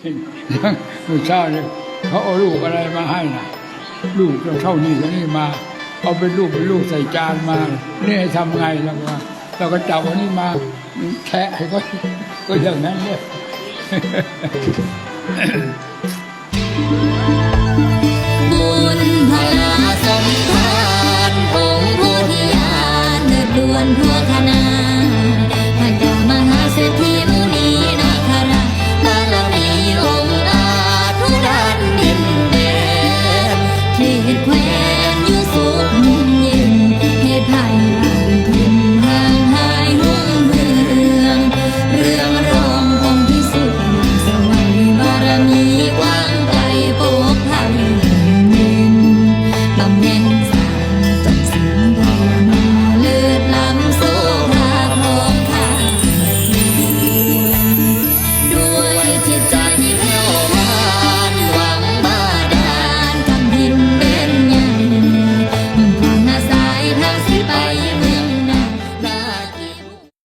ມື້ເຊົ້ານີ້ເຂົາເອົາລູກອະໄລມາໃຫ້ນະ ລູກເທົ່ານີ້ເທົ່ານີ້ມາ ເອົາເປັນລູກເປັນລູກໃສ່ຈານມາ ນີ້ໃຫ້ທຳໄງ? ລາວວ່າ ລາວກໍຈັບອັນນີ້ມາແຄະໃຫ້ເຂົາ ກໍຢ່າງນັ້ນເດ້.